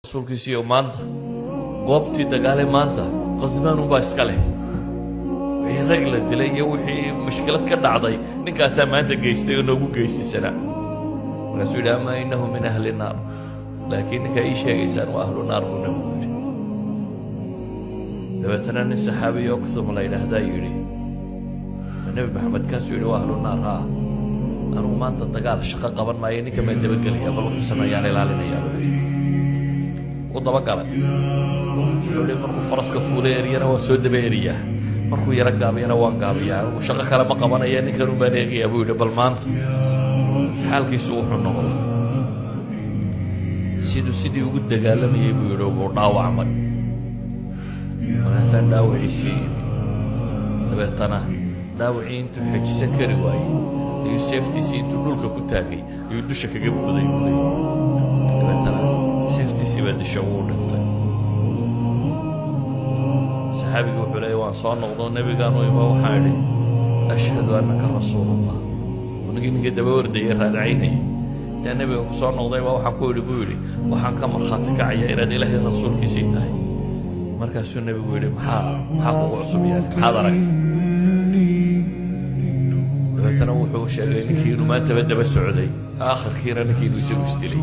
Rasuulkiisiiyo, maanta goobtii dagaale maanta qasmaan unbaa iska leh. Wixii rag la dilay iyo wixii mushkilad ka dhacday ninkaasaa maanta geystay oo noogu geysisanaa. Markaasuu yidhi: "أما إنه من أهل النار", laakiin ninkaa ii sheegaysaan waa ahlu naar, buu Nabigu yidhi. Dabeetana nin saxaabiya Okthum la yidhaahdaa yidhi: "Ma Nebi Maxamed kaasuu yidhi waa ahlu naar? Haa, anugu maanta dagaal shaqo qaban maayo, ninka maan dabagelaya, bal wuxuu sameeyaan ilaalinayaa," buu yidhi. U dabagalay. Wuxuu yidhi: "Markuu faraska fuulay eryana waa soo daba eriyaa, markuu yaro gaabiyana waan gaabiyaa. Anigu shaqo kale ma qabanaya, ninkan un baan eegayaa," buu yidhi, "bal maanta xaalkiisu wuxuu noqdo." Siduu sidii ugu dagaalamayay, buu yidhi, buu dhaawacmay. Markaasaan dhaawaciisii imi. Dabeetana dhaawacii intuu xejisan kari waayey ayuu seeftiisii intuu dhulka ku taagay ayuu dusha kaga booday, buu leeyay. Dabeetana seeftiisii baa disho, wuu dhintay. Saxaabigu wuxuu leeyay: "Waan soo noqdo, nebigaan u imo, waxaan idhi: 'أشهد أنك رسول الله.'" Ninkii ninkii daba ordayay, raadacaynayay, intaa nebiga ku soo noqday baa waxaan ku idhi, buu yidhi, "Waxaan ka markhaati kacaya inaad Ilaahay rasuulkiisii tahay." Markaasuu nebigu yidhi: Maxaa kugu cusub? Yani maxaad aragtay?" Dabeetana wuxuu sheegay ninkii inuu maantaba daba socday, aakhirkiina ninkii inuu isagu isdilay.